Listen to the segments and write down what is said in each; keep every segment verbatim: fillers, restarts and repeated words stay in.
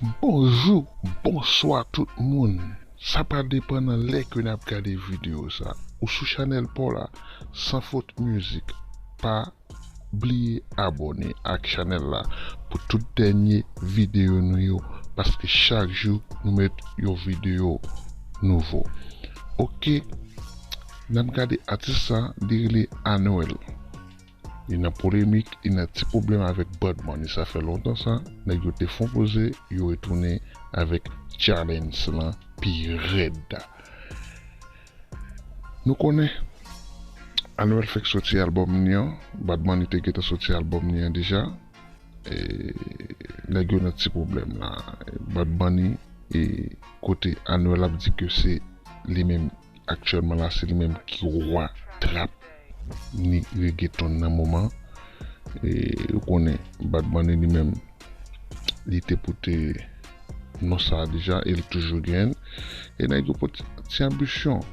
Bonjou, bonswa tout moun. Sa pa depann nan lè ke n ap gade videyo sa. Ou sou chanèl pa w la, Sans Faute Music. Pa bliye abòne ak chanèl la pou tout dènye videyo nou yo, paske chak jou nou met yon videyo nouvo. Oke, n ap gade atis sa, li rele Anuel. Li nan polemik, li nan ti pwoblèm avèk Bad Bunny. Sa fè lontan sa, nèg yo te fon poze, yo retounen avèk challenge lan pi rèd. Nou konnen Anuel fèk soti albòm li an, Bad Bunny te gentan soti albòm li an deja. E, nèg yo nan ti pwoblèm la. Bad Bunny, e, kote Anuel ap di ke se li menm aktyèlman la, se li menm ki wa trap ni reggaeton nan moman. E, ou konnen, Bad Bunny li menm, li te pote non sa deja, e li toujou genyen. E nèg yo pote ti anbisyon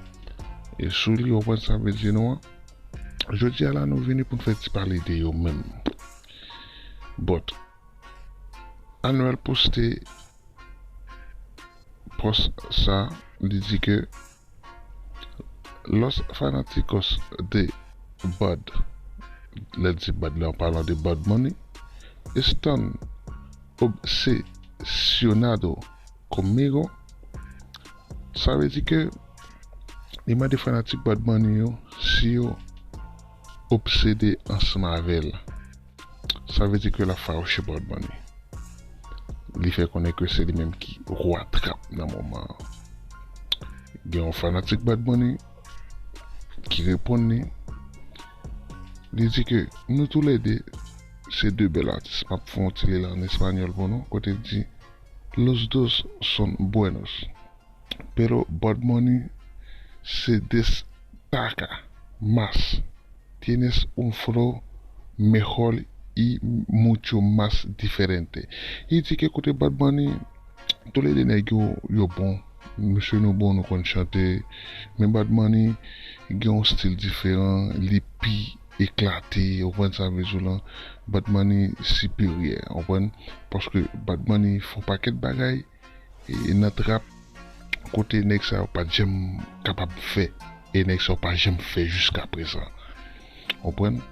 e sou li, ou konprann sa vle di nou an. Jodi a la, nou vini pou n fè ti pale de yo menm. But, Anuel poste pòs sa, li di ke los fanáticos de Bad, lè l di Bad la, an palan de Bad Bunny, están obsesionado conmigo. Sa vle di ke li mande fanatik Bad Bunny yo si yo obsede ansanm avè l. Sa vle di ke l ap fawouche Bad Bunny. Li fè konnen ke se li menm ki wa trap nan moman an. Gen yon fanatik Bad Bunny ki reponn li. Li di ke nou toulède se de bèl atis. M ap fè yon ti li l an espanyòl pou nou, kote l di: Los dos son buenos, pero Bad Bunny se destaca más. Tienes un flow mejor y mucho más diferente. Li di ke kote Bad Bunny, toulède nèg yo, yo bon. Mesye nou bon, nou konn chante. Men Bad Bunny gen yon stil diferan, li pi eklate, ou konprann sa m vle di w lan. Bad Bunny siperyè, ou konprann? Paske Bad Bunny fè yon pakèt bagay e, e nan trap, kote nèg sa yo pa t janm kapab fè, e nèg sa yo pa janm fè jiska prezan. Ou konprann?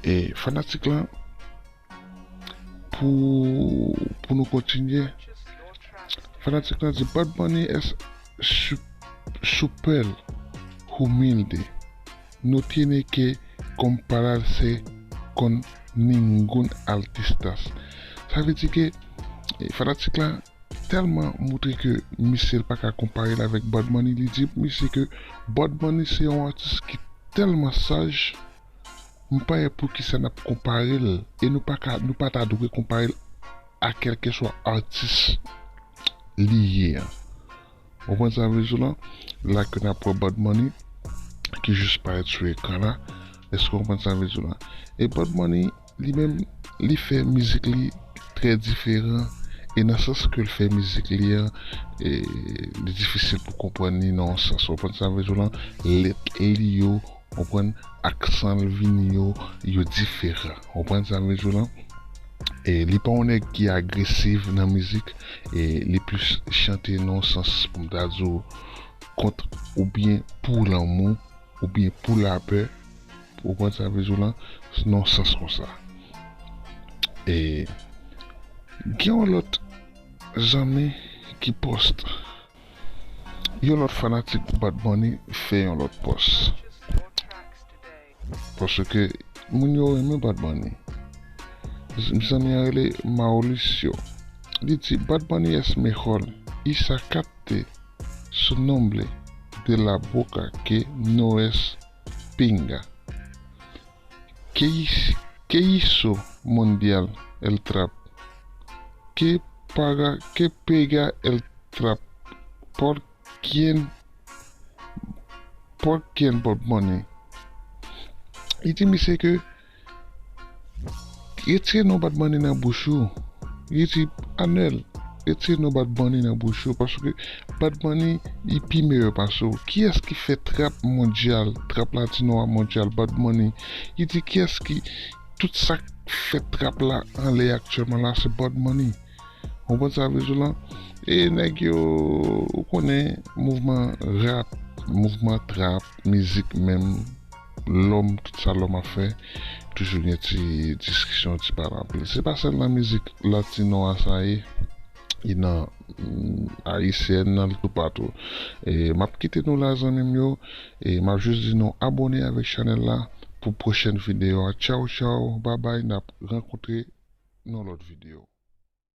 E fanatik lan, pou, pou nou kontinye, fanatik lan di: Bad Bunny es su-, super humilde. No tiene que compararse con ningún artista. Sa vle di ke, e, fanatik la tèlman moutre ke misye l pa ka konpare l avèk Bad Bunny, li di misye ke Bad Bunny se yon atis ki tèlman saj, m pa wè poukisa n ap konpare l, e nou pa ka, nou pa ta dwe konpare l a kèlkeswa atis li ye an. Ou konprann sa m vle di w lan? La ke n ap wè Bad Bunny ki jis parèt sou ekran la. Èske w konprann sa m vle di w lan? E Bad Bunny, li menm, li fè mizik li trè diferan. E nan sans ke l fè mizik li an, e, li difisil pou konprann li nan yon sans. Ou konprann sa m vle di w lan? Lèt li yo, ou konprann, aksan l vini yo, yo diferan. Ou konprann sa m vle di w lan? E li pa yon nèg ki agresiv nan mizik, e li plis chante nan yon sans, pou m ta di w, kont oubyen pou lanmou, oubyen pou lapè, ou konprann sa m vle di w lan, nan yon sans konsa. E gen yon lòt zanmi ki post. Yon lòt fanatik Bad Bunny fè yon lòt pòs. Paske moun yo renmen Bad Bunny. Zanmi an rele Mauricio. Li di: Bad Bunny es mejor y sacaste su nombre de la boca que no es pinga. ¿Qué, qué hizo mundial el trap? ¿Qué paga, qué pega el trap? ¿Por quién, por quién Bad Bunny? Li di misye ke retire non Bad Bunny nan bouch ou. Li di: Anèl, retire non Bad Bunny nan bouch ou, paske Bad Bunny, li pi meyè pase w. Kiyès ki fè trap mondyal, trap latino a mondyal? Bad Bunny. Li di: kiyès ki, tout sa k fè trap la anlè aktyèlman la, se Bad Bunny. Ou konprann sa m vle di w lan? E nèg yo, ou konnen, mouvman rap, mouvman trap, mizik menm, lòm, tout sa lòm ap fè, toujou gen ti diskisyon, ti pale anpil. Se pa sèl nan mizik latino a sa ye, e nan mm, ayisyèn nan toupatou. E m ap kite nou la, zanmi m yo, e m ap jis di nou abòne avèk chanèl la pou pwochèn videyo a. Tchaw, tchaw, babay, n ap rankontre nan lòt videyo.